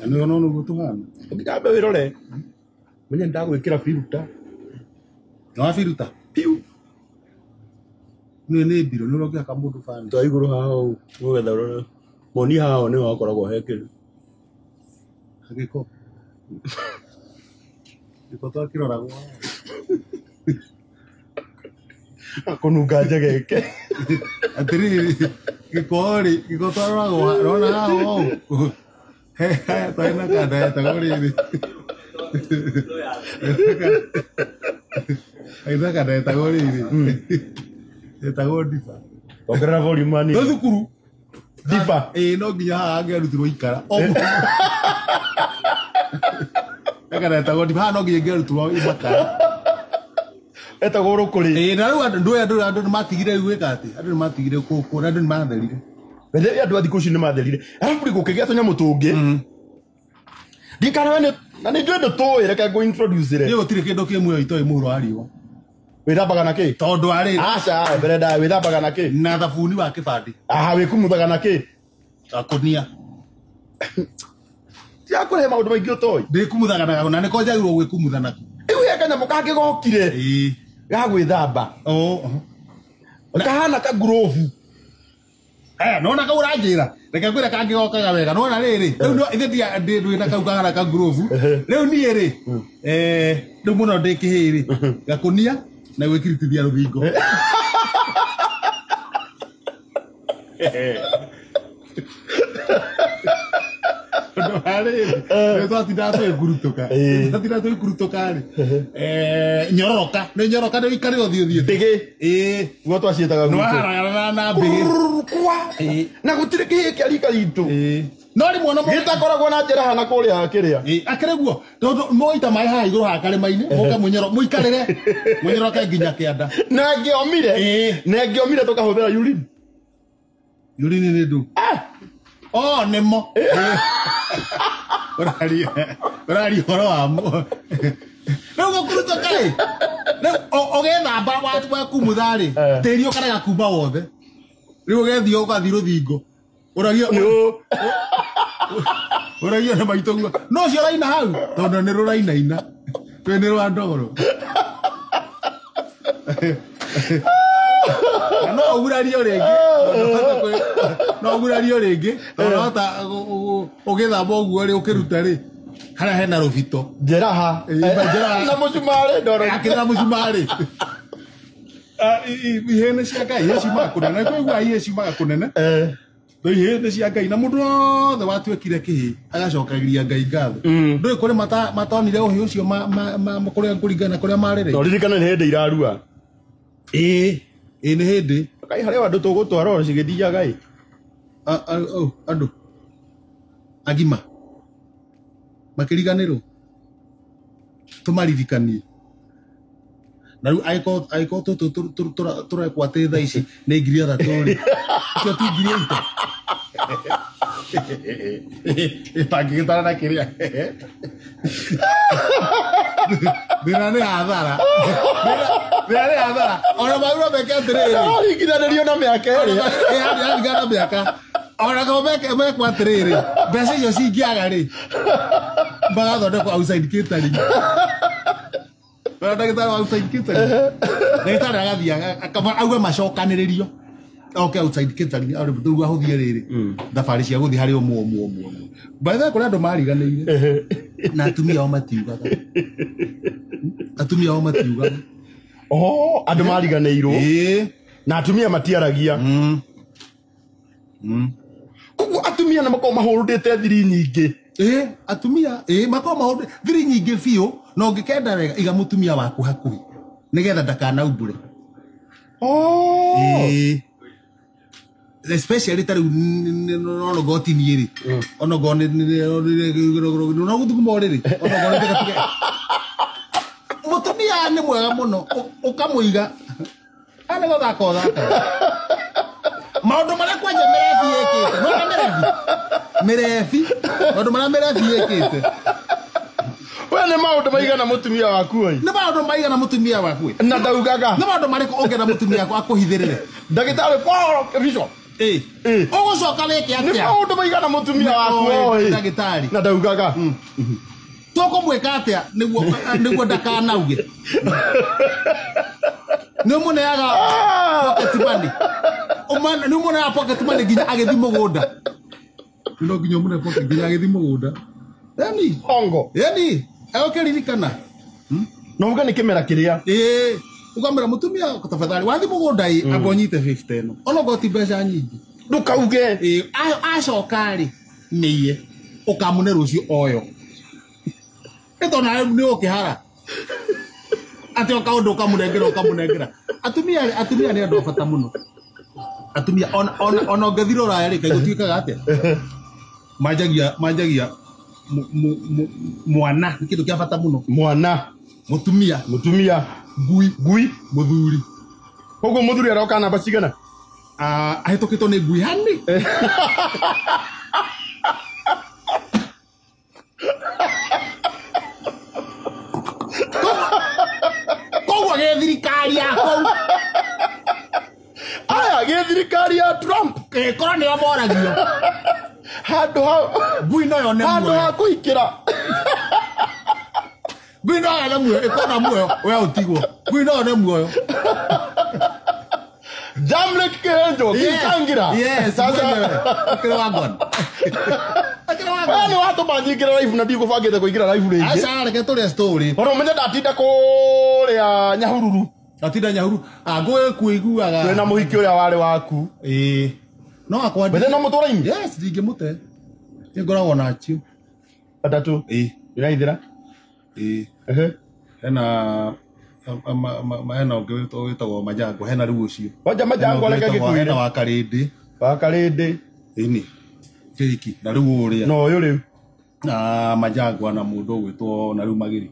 Na nĩ ono ũguo tũhana. Ũngĩkambe wĩrore. Menye ndagwĩkĩra filter. Nĩ wabiruta? Piu. Nĩ nĩ mbiro nĩ ũrokĩhaka mũndũ bani. Twa igũrũ haha ũũ ũgetha ũrore. Moni haha nĩho hakoragwo hekĩru. Gĩko. Gĩko twakĩroragwo. Kũnunga njegeke. Atĩrĩrĩ, gĩko rĩ, gĩko twaroragwo rona haha ũũ. He twarĩ na kanda yetagwo rĩrĩ. Harĩ na kanda yetagwo rĩrĩ. Yetagwo ndiba. Ongerera volume Twĩ hanini. thukuru. Ndiba. Ĩĩ no nginya haha angĩarutirwo ikara. O mũthenya. He kanda yetagwo ndiba haha no nginya ingĩarutirwo makara. Etagwo rũkũrĩ. Ĩĩ na rĩu andũ ndũĩ andũ andũ nĩ matigire rĩu gwĩka atĩ andũ nĩ matigire kũ andũ nĩ matherire. Bethe andũ a thikũ ici nĩ matherire. Arabu rĩ gũkĩgĩa tũnyamũ tũngĩ. Ndikana we nĩ na nĩ njũĩ ndũtũĩ reke ngũ introduce Niĩ re. gũtirĩ kĩndũ kĩ muoyo itoĩ mũhuro wa riũa. Wĩthambaga na kĩ? Tondũ arĩ Aca, mbere ndaya wĩthambaga na kĩ? na thabuni wa kĩbandĩ. Aha, wĩkumuthaga na kĩ? Gakũnia. Tiakũrehe maũndũ maingĩ ũtoĩ. Ndĩkumuthaga na na nĩko njagĩrĩirwo gwĩkumutha nako. Rĩu he kanyamũ kangĩ gokire Ĩĩ. ga gwĩthamba. Oh. Kahana ka ngurobu. Aya, nona kau ũranjĩra. Reke ngwĩre kangĩ gokaga wega. Nona rĩrĩ, rĩu no ithe ndia ndĩ ndwĩ na kau kahana ka ngurubu. Rĩu niĩ rĩ, eh, rĩu mũno ndĩ kĩhĩ rĩ, gakũnia na gwĩkiritithia rũthingo. Tondũ wa rĩrĩ, nĩ twatindaga tũgĩkurutũka. Ĩĩ. Twatindaga tũgĩkurutũka rĩ, eh, nyororoka, nĩ nyoroka nĩ ũikarĩre ũthiĩ ũthiĩte. Ndĩgĩ. Ĩĩ. Guo twaciĩtaga Nĩ gwitũ. waharagana na mbĩgĩ. Kwa. Na gũtirĩ kĩhĩ kĩa rika ritũ. Ĩĩ. No rĩmwe ona Gĩtakoragwo na njeraha na kũrĩa kĩrĩa. Ĩĩ, akĩrĩ guo tondũ mwaita maĩ haha igũrũ haha karĩma-inĩ mũke mũnyoro mũikarĩre mũnyoroke nginya kĩanda. Na ĩngĩomire. Ĩĩ. Na ĩngĩomire tũkahũthĩra urine. Urine nĩ ndũ. Ah! Oh, nĩmo. Ũraria ũraria ũhoro wa mo. Rĩu gũkurutũka ĩ. Rĩu ũgethamba wakumutha rĩ, Eh. tĩri ũkarega kuma wothe. Rĩu ũgethiĩ ũgathiĩ rũthingo. Ũragio Nĩ ũ. ũragio nĩ maitũ guo. No ũcio ũraina hau tondũ nĩ rũrainaina. Rwĩ nĩ rwa ndoro. Na no ũgurario rĩngĩ no ũgurario rĩngĩ tondũ hota ũgĩthamba ũguo rĩ ũkĩruta rĩ harĩa hena rũbito. Njeraha. Ĩĩ, njeraha. Na mũcumarĩ ndoro. Akĩrĩ na mũcumarĩ. Ihĩĩ nĩ cia Ngai, ihĩĩ ciumaga kũnene. Kũigua ihĩĩ ciumaga kũnene. Eh. No ihĩĩ nĩ cia Ngai na mũndũ wothe watuĩkire kĩhĩĩ agacokeria Ngai ngatho. Ndũĩ kũrĩ matonire ũhĩ ũcio kũrĩa kũringana na kũrĩa marerete. No ririkana nĩ hĩndĩ irarua. Ĩĩ, ĩĩ nĩ hĩndĩ. Kaĩ harĩ andũ tũgũtwara o cigĩthiaga ĩ. Andũ agima makĩriganĩrwo tũmaririkanie. Na rĩu angĩkorwo tũtũ tũrekwo atĩ thaa ici nĩ 3,000 rĩ, icio ti 8,000. Tangĩgĩtara na kĩrĩa. Thĩna nĩ hathara. Thĩna nĩ hathara. Ona maura meke atĩrĩrĩ. Aringithanĩrio na mĩaka ĩrĩa. Ĩringana na mĩaka. Ona ko mekwo atĩrĩrĩ, mbeca icio cingĩaga rĩ, magathondekwo outside catering. Wena ndagĩtarĩ wa outside catering. Ndagĩtarĩ agathiĩ auge macokanĩrĩrio. Oke outside catering, rĩu ahũthie rĩrĩ. Thabarĩ cia gũthiĩ harĩ ũmwe ũmwe ũmwe ũmwe. By the way, kũrĩ andũ mariganĩire. Na atumia ao matiugaga. Atumia ao matiugaga. Oh, andũ mariganĩirwo. Ĩĩ. Na atumia matiaragia. Koguo atumia nĩ makoragwo mahũrũndĩte thiri nyingĩ. Ĩĩ, atumia, ĩĩ, makoragwo mahũrũndĩte thiri nyingĩ biũ, na ũngĩkenda wega iga mũtumia waku hakuhĩ nĩgetha ndakanaumbũre. Oh. Ĩĩ. Especially ta rĩu no ngotini rĩ. Ono ngo nĩ no gũthuguma ũrĩrĩ. Ono ngo nĩ tiga. Mũtumia nĩ mwega mũno, ũkamũiga. Ana gũthaka ũthaka. Maũndũ marĩa kwanja mĩrebi ĩkĩte. Nĩwona mĩrebi? Mĩrebi. Maũndũ marĩa mĩrebi ĩkĩte. We nĩ maũndũ maigana mũtumia waku oi. Nĩ maũndũ maigana mũtumia waku oi. Na ndaugaga. Nĩ maũndũ marĩkũ ũngĩenda mũtumia waku akũhithĩrĩre? Ndagĩtarĩ Paul Bishop. Ũgũcoka wĩke Nĩ atĩa? maũndũ maigana mũtumia waku Oĩ, oĩ. ndagĩtarĩ. Na ndaugaga. Tũkũmwĩka atĩa nĩguo ndakanauge? Nĩ ũmũneaga pocket money. Nĩ ũmũneaga pocket money nginya agĩthiĩ mũgũnda. No nginya ũmũne pocket nginya agĩthiĩ mũgũnda. Yani, Hongo. yani, egũkĩririkana. No uga nĩ kĩmera kĩrĩa. Ĩĩ, ũkamwĩra mũtumia tafadhali wathiĩ mũgũnda ĩ amba ũnyite 50 ĩno. Onokorwo ti mbeca nyingĩ. Ndũkauge. Ĩĩ, acoka rĩ nĩiye ũkamũne rũciũ oyo. Nĩ tondũ nawe nĩ ũkĩhara. Atĩ o kaũndũ ũkamũnengera ũkamũnengera. Atumia atumia nĩ andũ a bata mũno. Atumia ona ũngĩthiĩ rũraya rĩ kaĩ gũtuĩkaga atĩa? Manjagia mwana nĩ kĩndũ kĩa bata mũno. Mwana. Mũtumia. Mũtumia. Ngui. Ngui. Mũthuri. Koguo mũthuri aroka namba cigana? Ahĩtũkĩtwo nĩ ngui hani. Koguo gĩ thirikari ya kũu. Aya gĩ thirikari ya Trump. Korwo nĩo moragio. Handũ ha Ngui no yone handũ muoyo. ha kũhikĩra. Ngui no yone muoyo, ĩkona muoyo, we ũtigwo. Ngui no yone muoyo. Jamlek Kihenjo, Kisangira. Yes, Sasa akĩrĩ wa ngona. Akĩrĩ wa wewe ngona. nĩ watũma nyingĩre live na ndigũbangĩte kũingĩra live rĩngĩ. Aca reke tũrĩe story. Ona ũmenye ndatinda kũrĩa Nyahururu. Atinda Nyahururu. Ngũĩ kuiguaga. Twĩna mũhiki ũrĩa warĩ waku. Ĩĩ. No akwa Bethe no mũtũra-inĩ? Yes, ndingĩmũte. Nĩngoragwo na acio. Atatũ. Ĩĩ. Ĩraithĩra. Ĩĩ. Ehe. Hena hena ũngĩ wĩtagwo Majango, hena rĩu ũcio. Wanja Majango reke Hena ngĩkwĩre. wa Karĩndĩ. Wa Karĩndĩ. Ĩni. Kĩhiki na rĩu ũrĩa. Na ũyũ rĩu. Na Majangwa na mũndũ ũgwĩtwo na rĩu Magĩrĩ.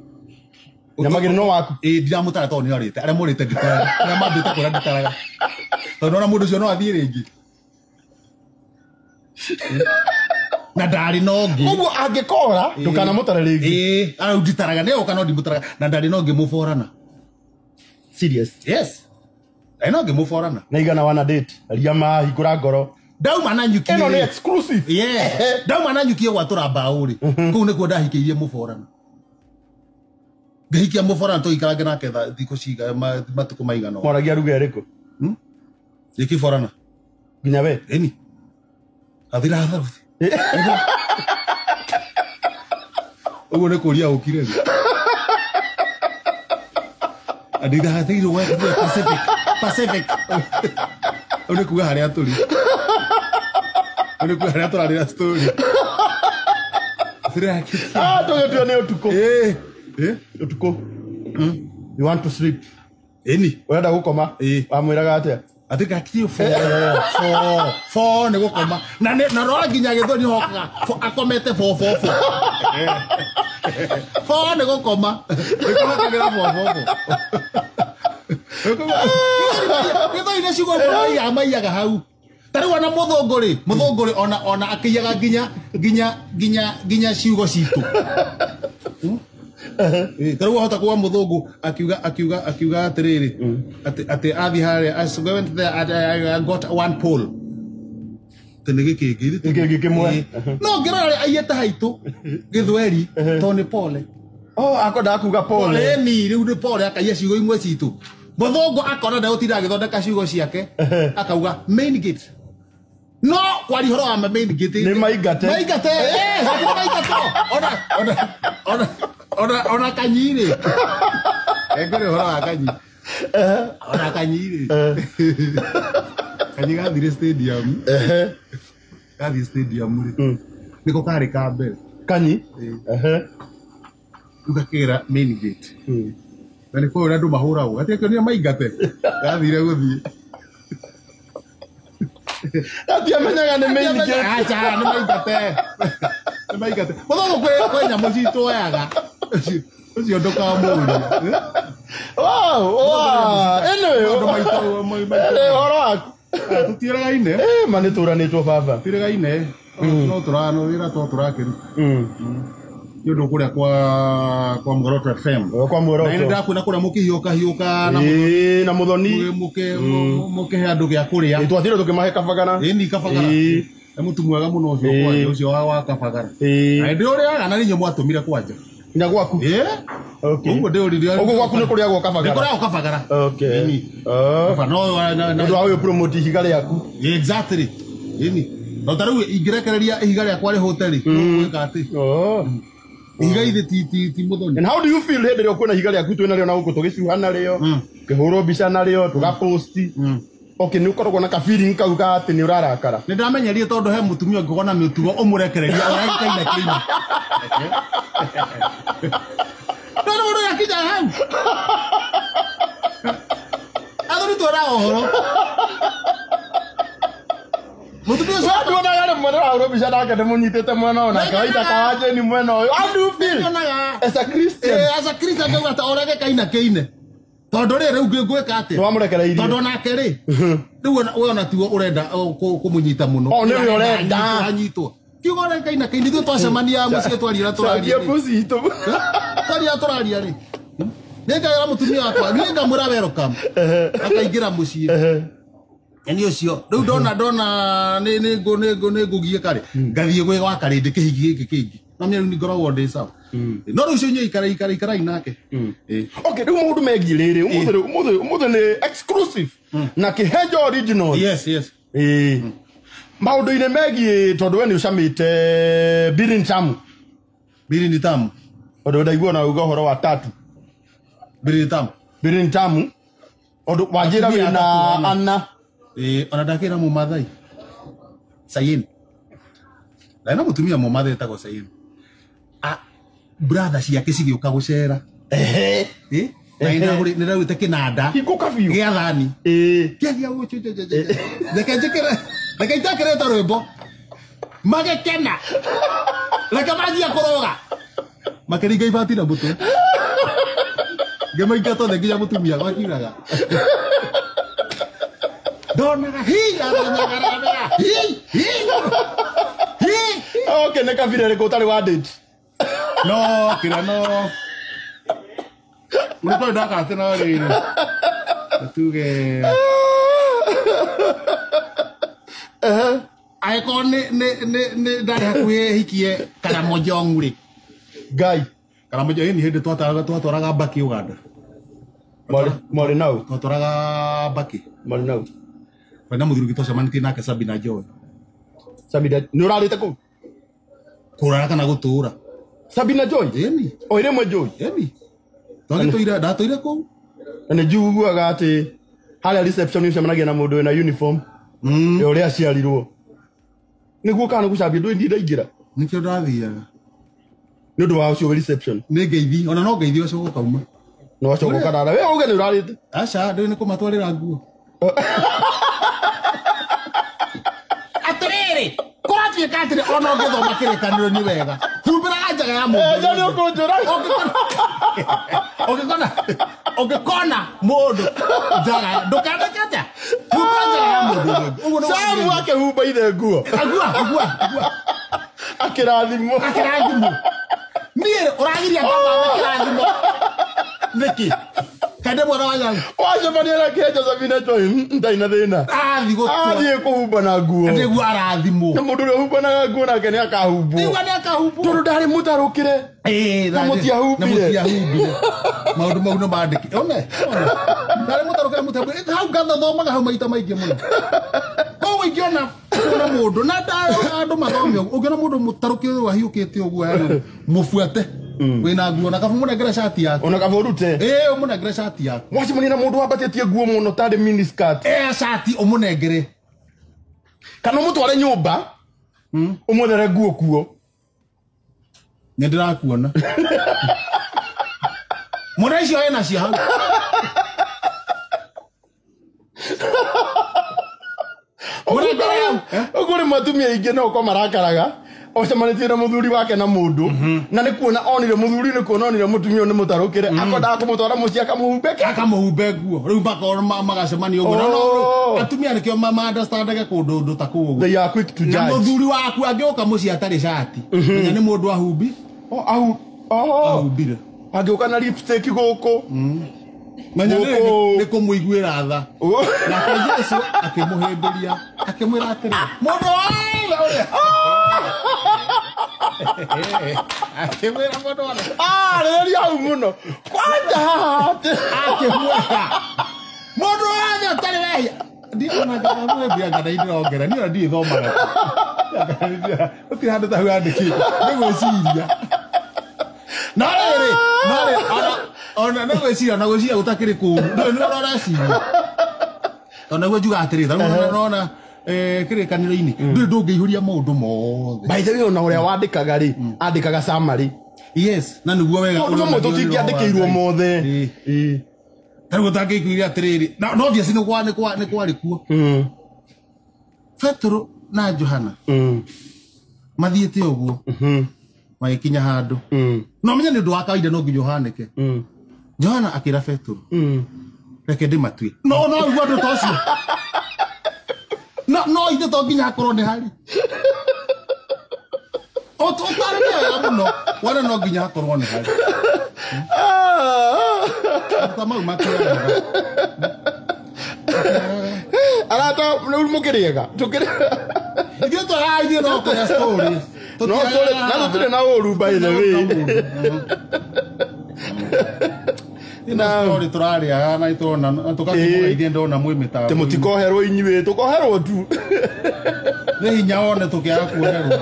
Nyamagĩrĩ no waku. Ĩĩ ndiramũtara tondũ nĩorĩte. Arĩa morĩte nditaraga. Arĩa mambĩte kũra nditaraga. Tondũ nona mũndũ ũcio no athiĩ rĩngĩ. Na ndarĩ na ũngĩ. Koguo angĩkora ndũkanamũtare rĩngĩ. Ĩĩ, arau nditaraga nĩ oka no ndimũtaraga na ndarĩ na ũngĩ mũborana. Serious. Yes. Ndarĩ na ũngĩ mũborana. Na igana wana date. Aria mahingũra ngoro. Ndauma na nyuki. Ĩno nĩ exclusive. Yeah. Ndauma na nyuki gwatũra mbaũ rĩ. Kũu nĩkuo ndahikĩirie mũborana. Ngĩhikia mũborana tũikarange nake thikũ ciga matukũ maigana ũna. Mwaragia ruga ĩrĩkũ? Gĩkĩborana. Nginya we? Ĩni. Athira hatharuthi. Ũguo nĩ kũria ũkire rĩ. Andithathirwo we Pacific. Pacific. Ũguo nĩ kuga harĩa tũrĩ. Ũguo nĩ kuga harĩa tũrarĩra story. Tũgĩtua nĩ ũtukũ. Ĩĩ. Ĩĩ. Ũtukũ. You want to sleep. Ĩni. Ũrenda gũkoma. Ĩĩ. Wamwĩraga atĩa? Atĩ gakiri 4 4 4 nĩ gũkoma. Na nĩ na rora nginya gĩthũri hokaga. Akomete 4 4 4. 4 nĩ gũkoma. Nĩkũhokagĩra 4 4 4. Gĩthũri nĩ ciugo maiyaga hau. Ta rĩu ona mũthũngũ rĩ, mũthũngũ rĩ ona akĩiyaga nginya ciugo citũ. Ta rĩu wahota kuga mũthũngũ akiuga atĩrĩrĩ, atĩ athiĩ harĩa, I went there and I got one pole. Atĩ nĩ gĩkĩngĩ. Gĩkĩngĩ kĩmwe. No ngĩrora rĩ, aiyĩte haitũ gĩthweri tondũ nĩ pole. Oh, akwendaga kuga pole. Pole ni rĩu nĩ pole akaiya ciugo imwe citũ. Mũthũngũ akona ndegũtinda agĩthondeka ciugo ciake, akauga main gate. No kwaria ũhoro wa main gate. Nĩ maingate. Maingate. Hatirĩ maingatwo. Ona kanyi rĩ. Ngũrĩ ũhoro wa kanyi. Ona kanyi rĩ. Kanyi gathire stadium. Gathiĩ stadium rĩ. Nĩko karĩ ka mbere. Kanyi? Rĩu gakĩgera main gate. Na nĩ kũĩ ũrĩa andũ mahũragwo. Gatiakĩonire maingate. Gathire gũthiĩ. Gatiamenyaga nĩ main gate. Aca, nĩ maingate. Nĩ maingate. Mũthũngũ kwĩ nyamũ citũ oyaga. Ũcio ndũkamũrie. Wow, wow. Anyway, Maũndũ maitũ, anyway, ũhoro waku. Tũtiĩragaine. Ma nĩ tũranĩtwo baba. Tũtiĩragaine. No tũrano wĩra to tũrakĩruta. Nĩ ũndũ kũrĩa kwa Muoroto FM. Kwa Muoroto. Na nĩ ndakuona kũrĩa mũkĩhiũka hiũka na na Muthoni. Mũkĩhe andũ gĩa kũrĩa. Twathire tũkĩmahe kabagara. Ĩni kabagara. Nĩ mũtu mwega mũno ũcio kwanja ũcio wa kabagara. Na ndĩ ũrĩaga na nĩ mwatũmire kwanja. Nginya gwaku? Okay. Ũguo ndĩũririe. Ũguo gwaku nĩ kũrĩagwo kabagara? Nĩ kũrĩagwo kabagara. Okay. Ũndũ wa ũyũ promote ihiga rĩaku. Exactly. Ĩni. No ta rĩu ingĩrekereria ihiga rĩakwa rĩhũte rĩ, gwĩka atĩ. Ihiga ithe ti Muthoni. And how do you feel hĩndĩ ĩrĩa ũkuona ihiga rĩaku twĩ narĩo na gũkũ tũgĩcuha narĩo, tũkĩhũrwo mbica narĩo, tũgaposti. Okay, nĩ ũkoragwo na ka feeling kau ka atĩ nĩ ũrarakara. Nĩ ndamenyerie tondũ he mũtumia ũngĩkorwo na mĩtugo ũmũrekereria ũragĩkaina kĩina. No nĩ mũndũ yakinya hau. Athuri twĩraga ũhoro. Mũtumia ũcio nduonaga rĩmwe ndĩrahũrwo mbica nake ndĩmũnyitĩte mwena ũyũ nake waita kawajeni mwena ũyũ. How do you feel? As a Christian. As a Christian ngauga ta ũrege kaina kĩine. Tondũ rĩ rĩu ngwĩka atĩa? Nĩwamũrekereirie. Tondũ nake rĩ rĩu we ona tiwe ũrenda kũmũnyita mũno. O nĩwe ũrenda. Anyitwo. Kiugo ũrege kaina kĩine ithuĩ twacemania mũciĩ twaria tũraria. Twaria tũraria rĩ. Nĩngaĩra mũtumia wakwa, niĩ ngamwĩra welcome. Akaingĩra mũciĩ. Nĩ ũcio rĩu ndona nĩ ngũgiĩka rĩ ngathiĩ gwĩ gwa karĩndĩ kĩhiki gĩkĩ kĩngĩ. No mĩrũ nĩ ngoragwo ndĩ sawa. No rĩu ũcio inyuĩ ikarai nake. Okay, rĩu maũndũ megiĩ rĩrĩ ũmũthĩ nĩ exclusive na Kĩhenjo original. Yes, yes. Maũndũ-inĩ megiĩ tondũ we nĩ ũcamĩte Biri Ntamu. Biri Ntamu. Tondũ ndaigua na uga ũhoro wa tatu. Biri Ntamu. Biri Ntamu. Tondũ wanjĩra wĩna ana. Ona ndakĩra Mũmathai. Sayin. Na mũtumia Mũmathai etagwo Sayin. Brother ciake cigĩũka gũcera. Na nĩndagũrĩte kĩnanda. Hingũka biũ. Gĩa thani. Kĩathia gũchũ. Reke njĩkĩre. Reke itakĩrĩte rwĩmbo. Magĩkena. Reke manjia kũrũga. Makĩringa ibati na mũtwe. Ngĩmaingata othe nginya mũtumia gwakiuraga. Ndonaga hi hi hi hi. Okay, nĩ kabira ĩrĩkũ ũtarĩ wa date? No, kĩrĩa no. Mũrĩtwa ndakate no rĩrĩ. Tuge. Angĩkorwo nĩ ndarĩ hakuhĩ hikie Karamojong rĩ. Ngai. Karamojong nĩ hĩndĩ twatwaraga mbakĩ Uganda. Mwarĩ nau? Twatwaraga mbakĩ. Mwarĩ nau? Kwĩna mũthuri ũngĩ twacemanĩtie nake Sabina Joy. Sabina, nĩ ũrarĩte kũu? Kũrara kana gũtũũra. Sabina Joy? Ĩni. O ĩrĩ Joy? Ĩni. Twagĩtũire, ndatũire kũu. Na nĩ njiguaga atĩ harĩa reception ũcemanagia na mũndũ wĩna uniform. Ya ũrĩa aciarirwo. Nĩguo kana gũcambia ndũĩ niĩ ndaingĩra. Nĩkĩo ndathiaga. Nĩ ũndũ wa ũcio wĩ reception. Nĩ ngeithi, ona no ngeithi ũcio gũkauma. No ũcio gũkarara. We uge nĩ ũrarĩte. Aca, ndũĩ nĩ kũmatwarĩra nguo. Atĩrĩrĩ, kũratuĩka atĩrĩ ona ũngĩthoma kĩrĩkanĩro nĩ wega. Humbĩraga njaga ya mũndũ. Nja nĩ ũkũnjũra. Ũngĩkona mũndũ njaga, ndũkandĩke atĩa? Humbĩra njaga ya mũndũ. Ũguo nĩ Samu akĩhumba ithe nguo. Ngua. Akĩrathimwo. Akĩrathimwo. Niĩ ũragiria ngamba kĩrathimo. Nĩkĩ? Kande mwana wa nyamu. Wacemania na Kĩhenjo Sabina Joy, ndarĩ na thĩna. Athiĩ gũtua. Athiĩ kũhumba na nguo. Nĩguo arathimwo. Na mũndũ ũrĩa ũhumbanaga nguo nake nĩ akahumbwo. Nĩguo nĩ akahumbwo. Tondũ ndarĩ mũtarũkĩre. Na mũtiahumbire. Na mũtiahumbire. Maũndũ mau nĩ mandĩki. One. Ndarĩ mũtarũkĩre mũtiahumbire. Hau ngathomaga hau maita maingĩ mũno. Koguo ingĩona mũndũ na andũ mathome ũguo, ũngĩona mũndũ mũtarũkĩre wahiũkĩte ũguo yani mũbuate. Wĩna nguo na kaba mũnengere cati yaku. Ona kaba ũrute. Ũmũnengere cati yaku. Wacemania na mũndũ wambatĩtie nguo mũno tarĩ mini skirt. Cati ũmũnengere. Kana ũmũtware nyũmba, ũmwethere nguo kuo. Nĩ ndĩrakuona. Mũna icio ena cio hau. Ũguo rĩmwe atumia aingĩ no ũkorwo marakaraga ocemanĩtie na mũthuri wake na mũndũ na nĩ kuona onire mũthuri nĩ kuona onire mũtumia ũyũ nĩ mũtarũkĩre akwendaga kũmũtwara mũciĩ akamũhumbe akamũhumbe nguo rĩu makorwo magacemania ũguo no atumia nĩkĩo ma-understandage kũndũ ũndũ ta kũu ũguo. They are quick to judge. Na mũthuri waku angĩũka mũciĩ atarĩ cati menya nĩ mũndũ ahumbi Au Ahumbire. Agĩũka na lipstick gũkũ. Menya nĩ kũmũiguĩra tha. Nake Jesu akĩmũhĩmbĩria, akĩmwĩra atĩrĩ, mũndũ wothe ũrĩa akĩmwĩra mũndũ wothe Arĩrĩria hau mũno. Kwanja haha akĩmwĩra mũndũ wothe ũtarĩ wehia. Ndiona ngamwambia ngana ndĩrongera niĩ ona ndiĩ thomaga. Gũtirĩ handũ ta hau handĩkĩtwo nĩ gwĩciria. No rĩrĩ, no rĩrĩ, ona nĩ gwĩciria na gwĩciria gũtakĩrĩ kũũru. Ndũĩ nĩ ũrĩa ũreciria. Tondũ nĩguo njugaga atĩrĩ, ta rĩu nona kĩrĩkanĩro-inĩ ndũrĩ ndũngĩihũria maũndũ mothe. By the way, ona ũrĩa wandĩkaga rĩ, andĩkaga summary. Yes, na nĩguo wega. Maũndũ mamwe tũtingĩandĩkĩirwo mothe. Ĩĩ. Ta rĩu ũtangĩikuire atĩrĩrĩ, no obviously nĩ kwarĩ kuo. Petero na Johana mathiĩte ũguo magĩkinya handũ. No menye nĩ ũndũ wa kawaida no nginya ũhanĩke. Johana akĩra Petero, reke ndĩmatue. No no ũguo ũndũ ta ũcio. No no ithe to nginya hakorwo nĩ harĩ. Ũtarĩria wega mũno, wona no nginya hakorwo nĩ harĩ. Ta mau matiagaga. Arata rĩu mũkĩrĩega. Ithuĩ tũraha no kũrĩa story. No story, na tũtirĩ na ũru by the way. Na story tũrarĩaga na itũrona na tũgakĩmũra ithuĩ ndona mwĩ mĩtambo. Tĩ mũtikoherwo inyuĩ, tũkoherwo tu. Nĩ hinya wone tũkĩaga kuoherwo.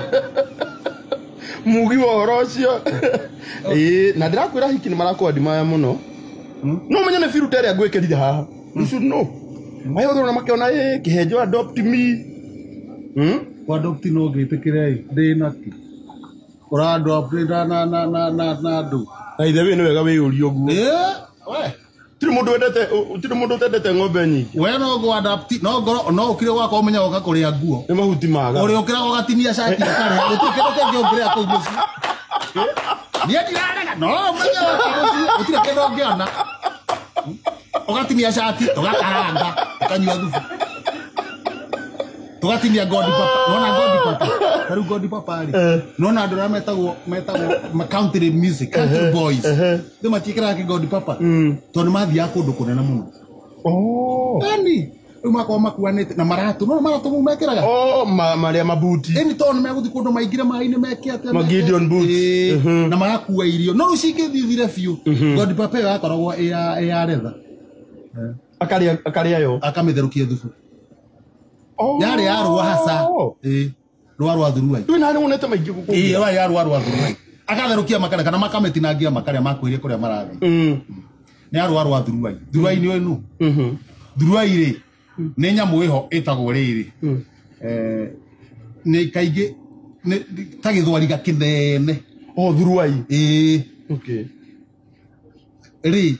Mugi wa ũhoro ũcio. Ĩĩ, na ndĩrakwĩra hiki nĩ marakwa maya mũno. No menye nĩ biruta ĩrĩa ngwĩkĩrire haha. You should know. Mayo ũrona makĩona ĩ kĩhenjo adopt me. Adopt no ngĩtĩkĩre ndĩ naki. Ũra adopt na na na na na na andũ. Na ithe wĩ nĩ wega wĩyũrie ũguo. Ĩĩ, we. Tiri mũndũ wendete, tiri mũndũ ũtendete ng'ombe nyingĩ. We no ngũ adopt, no ngoro no ũkire gwakwa ũmenye woka kũrĩa nguo. Nĩ mahuti maga. Ũrĩa ũkĩraga ũgatinia cati ũkarĩa, gũtirĩ kĩndũ kĩngĩ ũngĩrĩa kũu mũciĩ. Niĩ ndirarega, no ũmenye woka mũciĩ, gũtirĩ kĩndũ ũngĩona. Ũgatinia cati, ũgakaranga, ũkanyua thubu. Tũgatinia God Papa, nona God Papa. Ta rĩu God Papa rĩ, nona andũ arĩa metagwo country music, country boys. Rĩu matiĩkĩraga kĩ God Papa. Tondũ mathiaga kũndũ kũnene mũno. Ĩni, rĩu makoragwo makuanĩte na maratũ, no maratũ mau mekĩraga. Marĩa mabuti. Ĩni tondũ nĩmegũthiĩ kũndũ maingĩre maĩ-inĩ meke atĩa. Ma Gideon boots. Na magakua irio. No rĩu cingĩthithire biũ. God Papa ĩyo yakoragwo ĩ ya retha. Akarĩa yo. Akamĩtherũkia thubu. Yarĩ ya rũa haca. Ĩĩ. Rũa rwa thuruai. Rĩu na nĩwonete maingĩ gũkũ. Ĩĩ, yarĩ ya rũa rwa thuruai. Akatherũkia makara kana makamĩtinangia makara makwĩrie kũrĩa marathiĩ. Nĩ ya rũa rwa thuruai. Thuruai nĩ ũĩ nũ? Thuruai rĩ, nĩ nyamũ ĩho ĩtagwo rĩrĩ. Nĩ kaingĩ ta gĩthwariga kĩnene. Thuruai. Ĩĩ. Okay. Rĩ,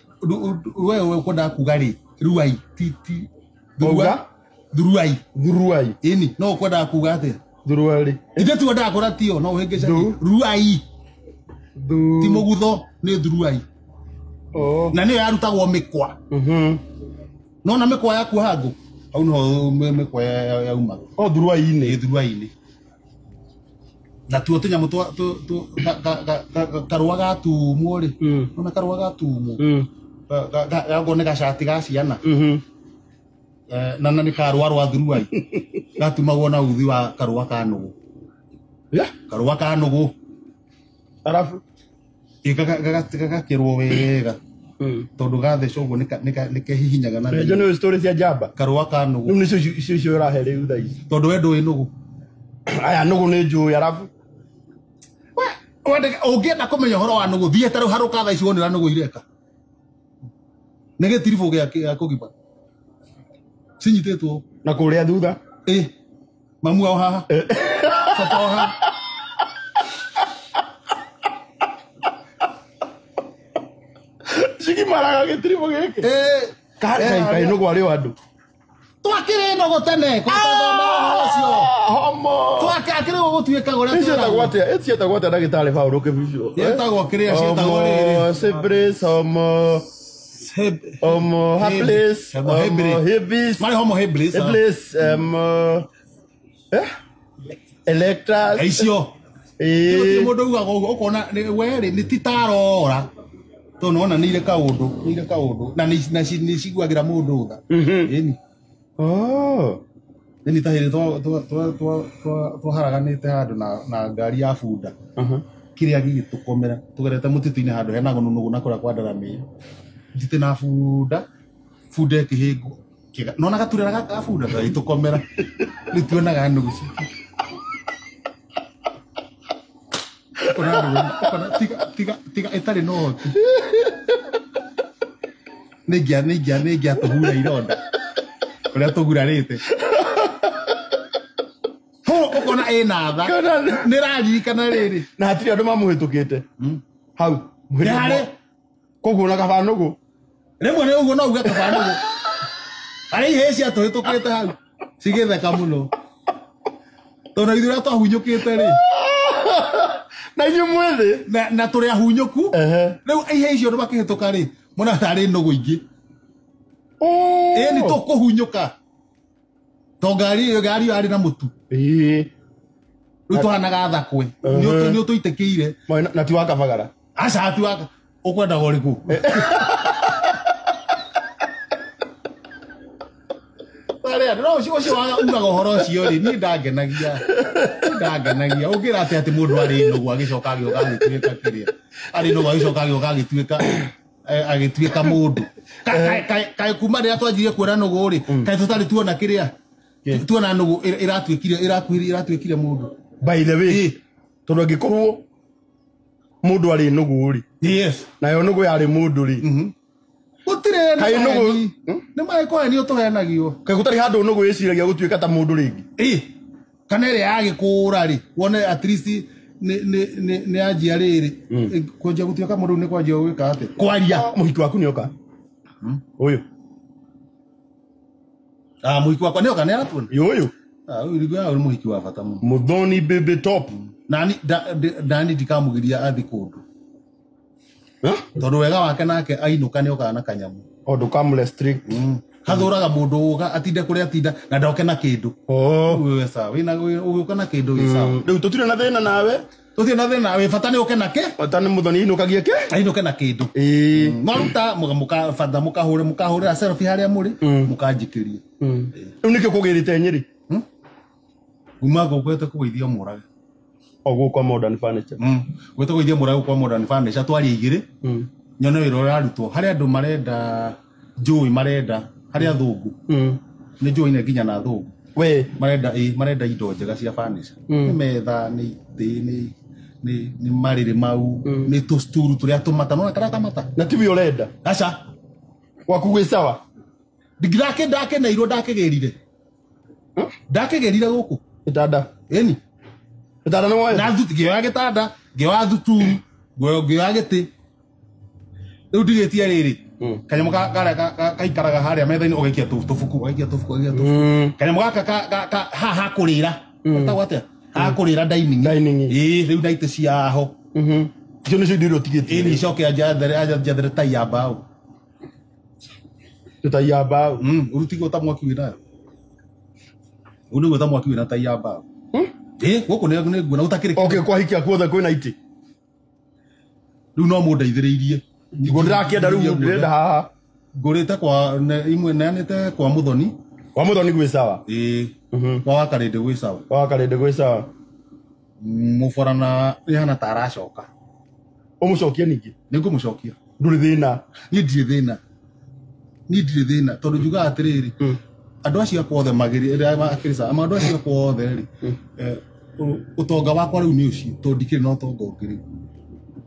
we ũkwendaga kuga rĩ, ruai ti ti. Thuruai. Thuruai. Ĩni, no ũkwendaga kuga atĩa? Thuruai. Ithe tu wendaga kũra tio, no ũhĩngĩce. Ruai. Ti mũgutho, nĩ thuruai. Na nĩyo yarutagwo mĩkwa. Nona mĩkwa yakuoha ngũ. Hau nĩho mĩkwa yaumaga. Thuruai-inĩ. Ĩ, thuruai-inĩ. Na tuo tũnyamũ twa karũa gatumwo rĩ. Nona karũa gatumwo. Gakorwo nĩ gacati ga ciana. Na nĩ karũa rwa thuruai. Gatumagwo na uthi wa karũa ka nũgũ. Karũa ka nũgũ. Arabu gagakĩrwo wega. Tondũ gathecwo ũguo nĩkehihinyaga na Nĩ nĩ story cia njamba. Karũa ka nũgũ. Rĩu nĩcio icio ũrahe rĩu thaa ici. Tondũ we ndũĩ nũgũ. Aya nũgũ nĩ njũĩ arabu. Ũngĩenda kũmenya ũhoro wa nũgũ, thiĩ ta rĩu harũka thaa ici wone ũrĩa nũgũ ireka. Nĩ gĩtiribũ gĩa kũgima. Cinyitĩtwo. Na kũrĩa thutha. Ĩ. Mamu ao haha. Baba ao haha. Cigimaraga gĩtiribũ gĩkĩ. Kaĩ nũgũ arĩ o andũ. Twakĩrĩ nũgũ tene, kwathomaga ũhoro ũcio. Homo. Twakĩrĩ gũtuĩkaga ũrĩa Ĩciĩtagwo atĩa? Ĩciĩtagwo atĩa ndagĩtarĩ Paul Kĩbicio? Ciĩtagwo kĩrĩa ciĩtagwo rĩrĩ. Homo Cyprus, Homo Homo habilis, Homo Homo habilis. Marĩ Homo habilis. Habilis, Electras. Icio. Gũtirĩ mũndũ ugaga ũguo ũkona we rĩ nĩ ti tarora tondũ nĩwona nĩ irĩ kaũndũ na nĩ ciguagĩra mũndũ tha. Ĩni. Nĩ ta hĩndĩ twaharaganĩte handũ na ngari ya bunda. Kĩrĩa gĩgĩtũkomera tũgerete mũtitũ-inĩ handũ hena nũgũ na kũrĩa kwa Ndaramĩya. Njitĩ na bunda ĩkĩhĩngwo. Nona gaturera gaka bunda gagĩtũkomera. Rĩu tuonaga nũgũ tiga ĩtarĩ na ũhoti. Nĩingĩatũhura ironda ũrĩa tũgurarĩte. Ũkona ĩna tha. Nĩraririkana rĩrĩ. Na hatirĩ andũ mamũhĩtũkĩte. Hau. Nĩ harĩ. Koguo na kaba nũgũ. Rĩmwe nĩ ũguo no uge kaba nũgũ. Harĩ ihĩĩ ciatũhĩtũkĩte hau. Cigĩtheka mũno. Tondũ ithuĩ ũrĩa twahunyũkĩte rĩ. Na inyuĩ mwĩthĩ. Na tũrĩ ahunyũku. Rĩu ihĩĩ icio andũ makĩhĩtũka rĩ, mona tarĩ nũgũ ingĩ. Ĩĩ nĩ tũkũhunyũka. To ngari ĩyo yarĩ na mũtu. Ĩĩ. Rĩu tũhanaga thakwe. Nĩ ũtũitĩkĩire. Na ti wa Kabagara. Aca ti wa ũkwendaga ũrĩkũ? Arĩa no ũcio ugaga ũhoro ũcio rĩ, niĩ ndangenagia. Ũngĩra atĩ mũndũ arĩ nũgũ agĩcoka agĩũka agĩtuĩka kĩrĩa. Arĩ nũgũ agĩcoka agĩũka agĩtuĩka mũndũ. Kaĩ kuma rĩrĩa twanjirie kuona nũgũ rĩ, kaĩ tũtarĩ tuona kĩrĩa? Tuona nũgũ ĩratuĩkire mũndũ. By the way, tondũ angĩkorwo mũndũ arĩ nũgũ rĩ. Yes. Nayo nũgũ yarĩ mũndũ rĩ. Gũtirĩ nĩ nĩ maĩ tũhenagio. Kaĩ gũtarĩ handũ nũgũ ĩciragia gũtuĩka ta mũndũ rĩngĩ? Ĩ. Kana ĩrĩa yagĩkũra rĩ, wone at least nĩ yanjia rĩrĩ. Kwanjia gũtuĩka mũndũ nĩ kwanjia gwĩka atĩ? Kwaria. Mũhiki waku nĩoka? Ũyũ. Mũhiki wakwa nĩoka nĩ aratuona? Ũyũ. Ũyũ nĩ mũhiki wa bata mũno. Muthoni baby top. Nani ndikamũgiria athi kũndũ. Tondũ wega wake nake ainũka nĩokaga na kanyamũ. O ndũkamũrestrict. Hathũraga mũndũ ũga atinde kũrĩa atinda na ndoke na kĩndũ. Wĩ sawa. Wĩna ũgĩũka na kĩndũ wĩ sawa. Rĩu tũtirĩ na thĩna nawe. Tũtirĩ na thĩna wĩ bata nĩ ũke na kĩ? Bata nĩ Muthoni ainũkagie kĩ? Ainũke na kĩndũ. Maruta bata mũkahũrĩra selfie harĩa mũrĩ mũkanjikĩria. Rĩu nĩkĩo kũgĩrĩte Nyĩrĩ? Uma gũkwete kũgũithio Mũrage. O gũkũ kwa Modern Furniture. Gwete kũgũithio Mũrage kwa Modern Furniture twarie igĩrĩ. Nyone wĩra ũrarutwo harĩ andũ marenda njũĩ marenda harĩ athũngũ. Nĩ njũĩ nĩ nginya na athũngũ. We marenda indo njega cia furniture. Nĩ metha nĩ itĩ nĩ marĩrĩ mau nĩ tũsturu tũrĩa tũmata nona karĩa kamata. Na tiwe ũrenda? Aca. Gwaku gwĩ sawa? Ndakeneirwo ndakĩgĩrire. Ndakĩgĩrire gũkũ. Gĩtanda. Ĩni. Gĩtanda nĩ woete? Na ngĩoya gĩtanda, ngĩoya thuturu, ngĩoya gĩtĩ. Rĩu ndigĩtie rĩrĩ. Kanyamũ karĩa kaikaraga harĩa metha-inĩ ũgaikia tũbuku, ũgaikia tũbuku, ũgaikia tũbuku. Kanyamũ gaka haha ha kũrĩra. Getagwo atĩa? Haha kũrĩra dining. Ĩĩ, rĩu na itĩ ciaho. Icio nĩcio indo iria ũtigĩtie. Ĩni icoke anjathere tai ya mbaũ. Tai ya mbaũ. Ũrutigwo ta mwaki wĩnayo. Ũyũ nĩguo ta mwaki wĩna tai ya mbaũ. Ĩĩ, gũkũ nĩ nguona gũtakĩrĩ. Okay, kwa hikia kuothe kwĩna itĩ. Rĩu no mũndeithĩrĩirie. Niguo ndĩrakĩenda rĩu ndĩrenda haha. Ngũrĩte kwa imwe neanĩte kwa Muthoni. Kwa Muthoni gwĩ sawa? Ĩĩ. Kwa Wakarĩndĩ gwĩ sawa. Kwa Wakarĩndĩ gwĩ sawa. Mũborana ĩhana ta aracoka. Ũmũcokie ningĩ? Nĩngũmũcokia. Ndũrĩ thĩna? Niĩ ndirĩ thĩna. Niĩ ndirĩ thĩna tondũ njugaga atĩrĩrĩ, andũ acio akwa othe magĩrĩ sawa, andũ acio akwa othe rĩ, ũtonga wakwa rĩu nĩ ũcio tondũ ndikĩrĩ na ũtonga ũngĩ rĩu.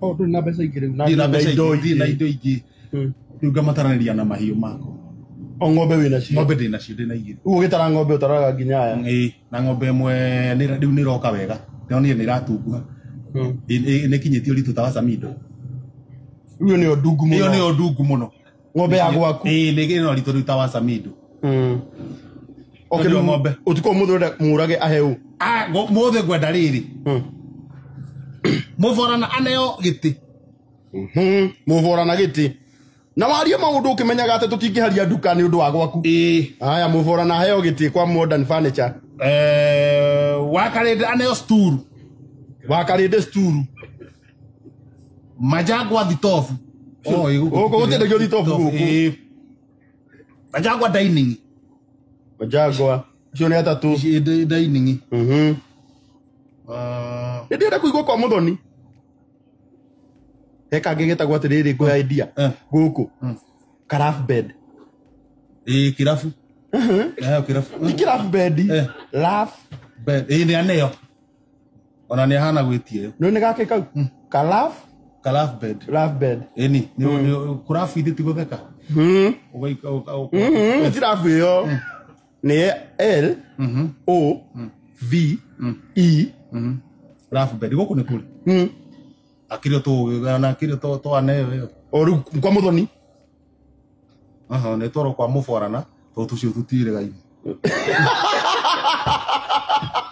Ndũrĩ na mbeca ingĩ rĩu? Ndirĩ na mbeca ingĩ, ndirĩ na indo ingĩ. Rĩu ngamataranĩria na mahiũ makwa. O ng'ombe wĩ nacio? Ng'ombe ndĩ nacio, ndĩ na igĩrĩ. Ũguo ũgĩtara ng'ombe ũtaraga nginya aya? Ĩĩ, na ng'ombe ĩmwe rĩu nĩ ĩroka wega. Ndĩronire nĩ ĩratunguha. Nĩ ĩkinyĩtie ũritũ ta wa Samido. Rĩu ĩyo nĩyo ndungu mũno. Ĩyo nĩyo ndungu mũno. Ng'ombe ya gwaku? Ĩĩ, nĩ ĩna ũritũ rĩu ta wa Samido. Okay, rĩu ng'ombe. Ũtukũ ũmũthĩ ũrenda mũrage aheo? Mũthĩ ngwenda rĩrĩ. Mũborana aneo gĩtĩ. Mũborana gĩtĩ. Na warie maũndũ ũkĩmenyaga atĩ tũtingĩharia nduka nĩ ũndũ wa gwaku. Ĩĩ. Aya, mũborana aheo gĩtĩ kwa Modern Furniture. Wakarĩndĩ aneo sturu. Wa Karĩndĩ sturu. Majangwa thitobu. Oh, Gũkũ gũtiendagio thitobu gũkũ. Majangwa dining. Majangwa. Icio nĩ atatũ. Ici dining. Mhm. Ndĩrenda kũigua kwa Muthoni. He kangĩ getagwo atĩrĩrĩ ngũya idea. Gũkũ. Karaf bed. Kĩrabu. Kĩrabu. Ti kĩrabu bed. Laf bed. Nĩ aneo. Ona nĩ ahana gwĩtia ĩyo. Nĩ gake kau. Kalaf. Kalaf bed. Laf bed. Ĩni, nĩ kũrabu ithe ti gũtheka. Ũgaika Ti rabu ĩyo. Nĩ L O V E Laf bed. Gũkũ nĩ kũrĩ. Akĩrĩ tũ na akĩrĩ tũ aneo ĩyo. O rĩu kwa Muthoni. Aha, nĩ twarwo kwa mũborana tondũ tũcio tũtirĩgaine.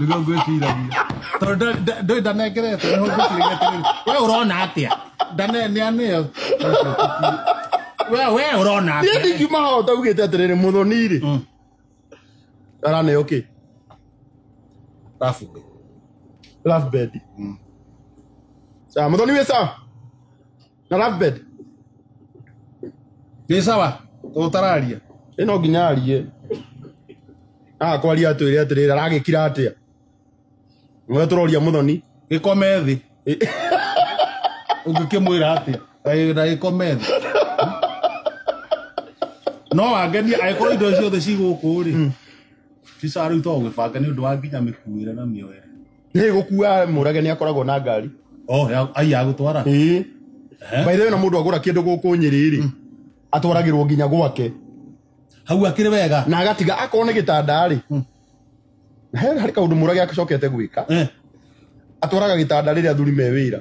Nĩguo ngwĩciragia. Tondũ ndũĩ ndanengerete nĩho ngwĩciragia atĩrĩrĩ. We ũrona atĩa? Ndane nĩ aneo. We ũrona Niĩ atĩa? ndingiuma haha ũtaugĩte atĩrĩrĩ Muthoni rĩ. Araneo kĩ? Laf bed. Laf bed. Sawa, Muthoni wĩ sawa? Na laf bed? Wĩ sawa? Ũtararia. Ĩ no nginya arie. Kwaria atwĩre atĩrĩrĩ aragĩkira atĩa? Nĩwe tũroria Muthoni. Gĩkome thĩ. Ũngĩkĩmwĩra atĩa? Na gĩkome thĩ. No wangenie angĩkorwo indo ciothe ci gũkũ rĩ. Ti sawa rĩu to gũgĩbanga nĩ ũndũ wa nginya mĩkuĩre na mĩoere. Nĩ gũkua Mũrage nĩ akoragwo na ngari. Oh, ai agũtwara. Ĩĩ. By the way, na mũndũ agũra kĩndũ gũkũ Nyĩrĩ rĩ, atwaragĩrwo nginya gwake. Hau akĩrĩ wega. Na agatiga akorwo nĩ gĩtanda rĩ. He harĩ kaũndũ Mũrage acokete gwĩka. Atwaraga gĩtanda rĩrĩa athuri me wĩra.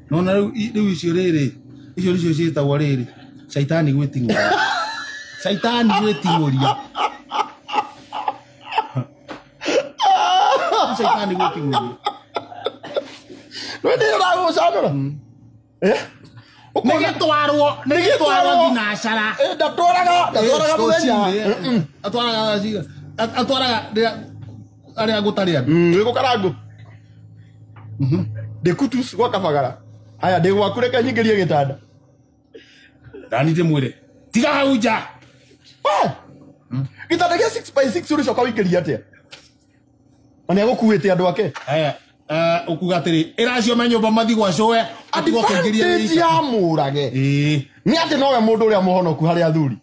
No na rĩu icio rĩrĩ, icio nĩcio ciĩtagwo rĩrĩ, caitani gwĩting'ũria. Caitani gwĩting'ũria. Caitani gwĩting'ũria. No ndĩ ũragũcanũra. Nĩ gĩtwarwo thinacara. Ndatwaraga mũthenya. Atwaraga arĩa gũtarĩ andũ. Wĩ gũkarangũ. Ndĩ kutus gwa Kabagara. Haya ndĩ gwaku reke nyingĩrie gĩtanda. Ndani ndĩmwĩre. Tiga hau nja. Gĩtanda gĩa 6x6 ũrĩcoka ũingĩrie atĩa? Na nĩ agũkuĩte andũ ake. Haya. Ũkuga atĩrĩ, ĩra acio me nyũmba mathiĩ gwa cũwe. Advantage ya Mũrage. Nĩ atĩ nowe mũndũ ũrĩa mũhonoku harĩ athuri.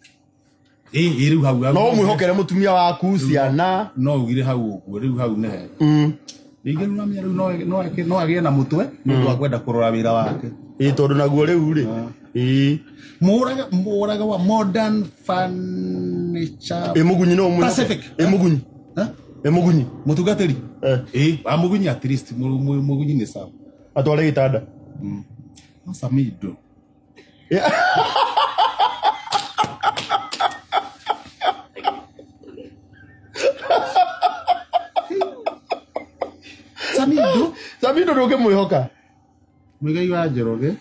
Rĩu hau. No ũmwĩhokere mũtumia waku, ciana. No ugire hau ũguo, rĩu hau nĩ hega. Rĩngĩ rĩu namenya rĩu no agĩe na mũtwe nĩ ũndũ wa kwenda kũrora wĩra wake. Tondũ naguo rĩu rĩ. Mũrage wa modern furniture. Mũgunyi no ũmwĩhoke. Pacific. Mũgunyi. Mũgunyi. Mũtungatĩri. Wa Mũgunyi at least Mũgunyi nĩ sawa. Atware gĩtanda. No Samido. Samido. Samido ndũngĩmwĩhoka. Mũigai wa Njoroge.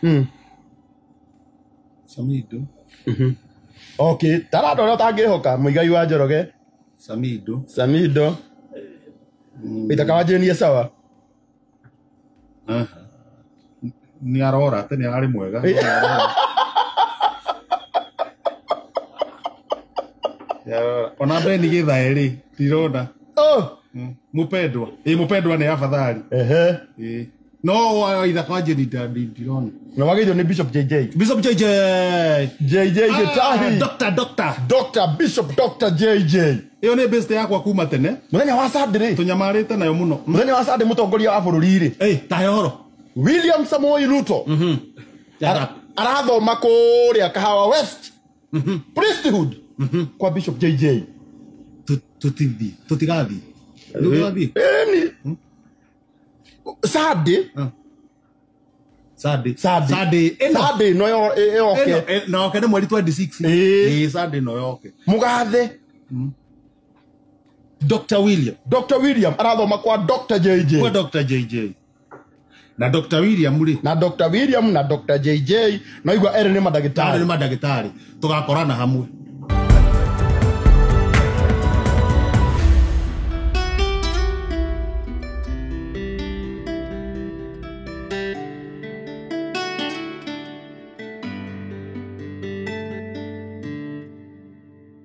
Samido. Okay, taranda ũrĩa ũtangĩhoka Mũigai wa Njoroge. Samido. Samido. Itaka wa Jane sawa. Nĩ arora tene arĩ mwega. Ona Beni Githae rĩ, ndirona. Oh. Mũpendwa. Mũpendwa nĩ afadhali. No wa Ithaka wa Jane ndirona. Na wagĩrĩirwo nĩ Bishop JJ. Bishop JJ. JJ Gĩtahi. Doctor. Doctor Bishop Dr JJ. Ĩyo nĩ best yakwa kuma tene. Mũthenya wa Sunday rĩ. Tũnyamarĩte nayo mũno. Mũthenya wa Sunday mũtongoria wa bũrũri rĩ. Tahe ũhoro. William Samoei Ruto. Arathoma kũrĩa Kahawa West. Priesthood. Kwa Bishop JJ. Tũtithiĩ, tũtigathiĩ. Nĩũgathiĩ? Ĩni. Sunday. Sunday. Sunday. Sunday no yoke. No yoke nĩ mweri 26. Sunday no yoke. Mũgathe. Dr. William. Dr. William arathoma kwa Dr. JJ. Kwa Dr. JJ. Na Dr. William rĩ. Na Dr. William na Dr. JJ no igua erĩ nĩ mandagĩtarĩ. Erĩ nĩ mandagĩtarĩ. Tũgakorana hamwe.